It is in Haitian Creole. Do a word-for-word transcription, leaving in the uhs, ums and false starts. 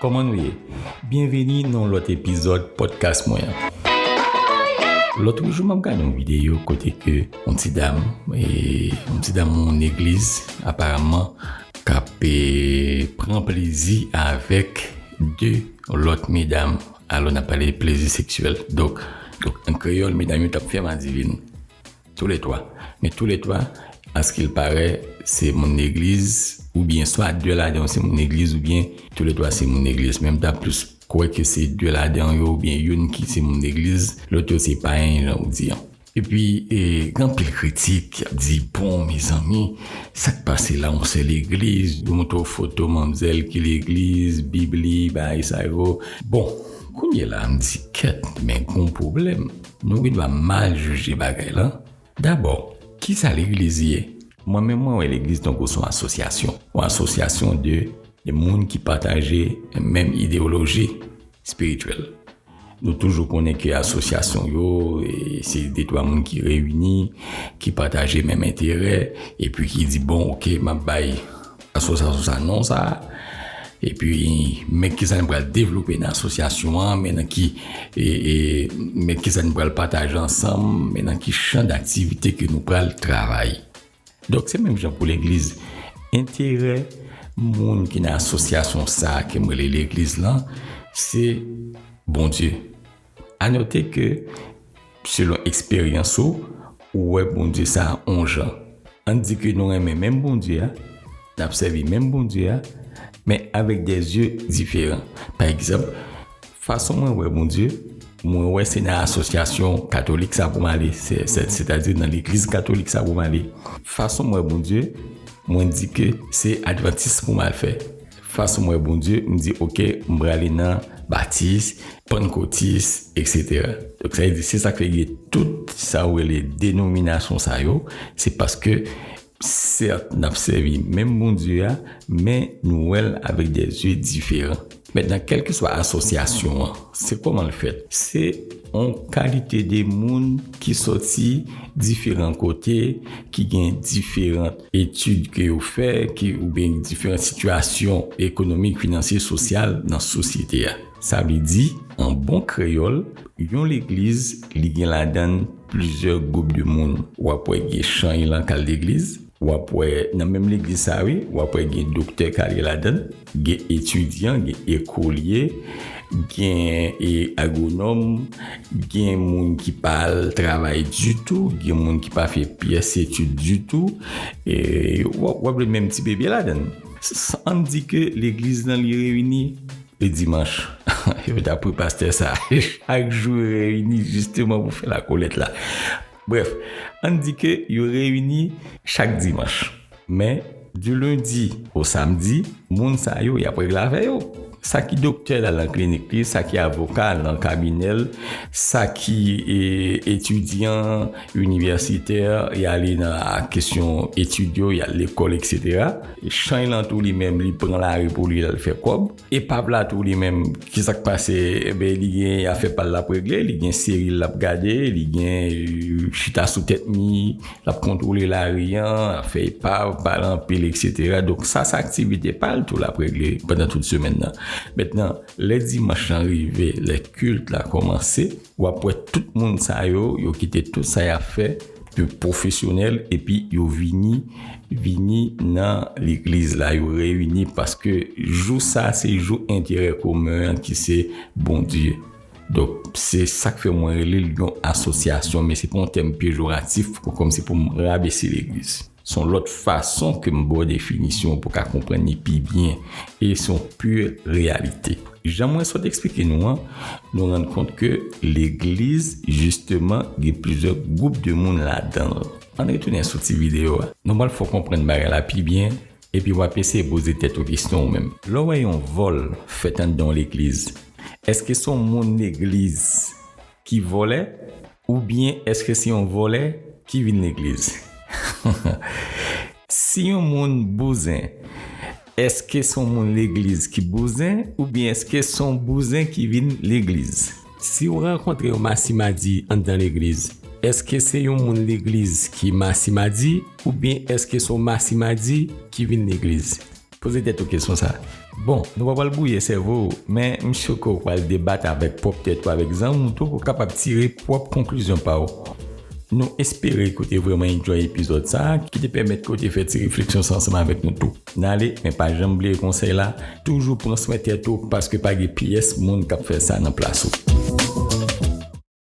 Kòman nou ye? Byenveni nan yon lòt epizòd podcast mwen an. Lòt jou, m ap gade yon videyo kote ke yon ti dam, e, yon ti dam yon legliz, aparamman, k ap, e, pran plezi avèk de lòt medam. Alò, n ap pale de plezi seksyèl. Donk, donk, an kreyòl, medam yo t ap fè madivin. Toulètwa. Men toulètwa, askilparè, se moun legliz, oubyen swa de ladan yo se moun legliz, oubyen toulètwa se moun legliz. Men m ta plis kwè ke se de ladan yo, oubyen youn ki se moun legliz, lòt yo se payen, jan ou di an. Epi, e, gen anpil kritik k ap di, bon, mezanmi, sa k pase la, yon sèl legliz, yo montre w foto manmzèl ki legliz, Bib li, bagay sa yo. Bon, kounye la, m di, kèt, men gon pwoblèm. Nou gendwa mal jije bagay la. Dabò, kisa legliz ye? Mwen menm, mwen wè legliz tankou se yon asosyasyon. Yon asosyasyon de, de moun ki pataje menm ideyoloji espirityèl. Nou toujou konnen ke asosyasyon yo, e, se de twa moun ki reyini, ki pataje menm enterè, epi ki di, bon, oke, m ap bay asosyasyon sa non sa. Epi, men kisa n pral devlope nan asosyasyon an, men nan ki, e, e, men kisa n pral pataje ansanm, men nan ki chan daktivite ke nou pral travay. Donk, se menm jan pou legliz. Enterè moun ki nan asosyasyon sa a ke m rele legliz lan, se Bondye. A note ke, selon eksperyans ou, ou wè Bondye sa a on jan. Ann di ke nou renmen menm Bondye a, n ap sèvi menm Bondye a, men avèk de zye diferan. Pa egzanp, fason mwen wè Bondye, mwen wè se nan asosyasyon katolik sa pou m ale, se, se, sètadi nan legliz katolik sa pou m ale. Fason mwen wè Bondye, mwen di ke se advantis pou m al fè. Fason mwen wè Bondye, m di, oke, m prale nan batis, pannkotis, etsetera. Donk, sa vle di, se sa k fè gen tout sa ou rele denominasyon sa yo, se paske, sèt, n ap sèvi menm Bondye a, men nou wè l avèk de zye diferan. Mentnan, kèlkeswa asosyasyon an, se kòman l fèt? Se yon kalite de moun ki sòti diferan kote, ki gen diferan etid ke yo fè, ki, oubyen diferan sitiyasyon ekonomik, finansye, sosyal nan sosyete a. Sa vle di, an bon kreyòl, yon legliz, li gen ladan l plizyè gwoup de moun. W ap wè gen chan elan k al legliz, w ap wè nan menm legliz sa, wi, w ap wè gen doktè k ale ladan l, gen etidyan, gen ekolye, gen, e, agwonòm, gen moun ki pa al travay ditou, gen moun ki pa fè pyès etid ditou, e, w ap, w ap wè menm ti bebe ladan l. S-, s-, ann di ke legliz lan li reyini, le dimanch. Yo ta pre pastè sa. Chak jou yo reyini jisteman pou fè lakolèt la. Brèf, ann di ke yo reyini chak dimanch. Men, di lendi o samdi, moun sa yo, y ap regle afè yo. Sa ki doktè la nan klinik li, sa ki avoka nan kabinè l, sa ki, e, etidyan inivèsitè, y ale nan kesyon etid yo, y al lekòl, etsetera. Chan elan tou li menm, li pran lari pou li al fè kòb. Epav la tou li menm, kisa k pase? Enben, li gen afè pa l l ap regle, li gen seri l l ap gade, li gen, e, chita sou tèt mi, l ap kontwole lari an, afè epav, pale anpil, etsetera. Donk, sa, se aktivite pa l tou l ap regle pandan tout semèn nan. Mentnan, lè dimanch lan rive, lè kilt la kòmanse, w ap wè tout moun sa yo, yo kite tout sa y ap fè, de pwofesyonèl, epi yo vini, vini nan legliz la, yo reyini, paske jou sa, se jou enterè komen an ki se Bondye. Donk, se sa k fè mwen rele l yon asosyasyon, men se pa yon tèm pejoratif, pou, kòmsi pou m rabese legliz. Se yon lòt fason ke m ba w definisyon pou w ka konprann li pi byen, e se yon pi reyalite. Jan mwen sot eksplike nou an, nou rann kont ke legliz, jisteman, gen plizyè gwoup de moun ladan l. Ann retounen sou ti videyo a. Nou pral fè w konprann bagay la pi byen, epi w ap eseye poze tèt ou kesyon ou menm. Lè w wè yon vòl fèt anndan yon legliz, èske se yon moun legliz ki vòlè, oubyen èske se yon vòlè ki vin legliz? Si yon moun bouzen, èske se yon moun legliz ki bouzen, oubyen èske se yon bouzen ki vin legliz? Si w rankontre yon masimadi anndan legliz, èske se yon moun legliz ki masimadi, oubyen èske se yon masimadi ki vin legliz? Poze tèt ou kesyon sa. Bon, nou pa pral bwouye sèvo w, men m si ke w pral debat avèk pwòp tèt ou, avèk zanmi w tou, pou w kapab tire pwòp konklizyon pa w. Nou espere ke w te vrèman enjoy epizòd sa a, ki te pèmèt ke w te fè ti refleksyon sa ansanm avèk nou tou. N ale, men pa janm bliye konsèy la, toujou pran swen tèt ou, paske pa gen pyès moun k ap fè sa nan plas ou.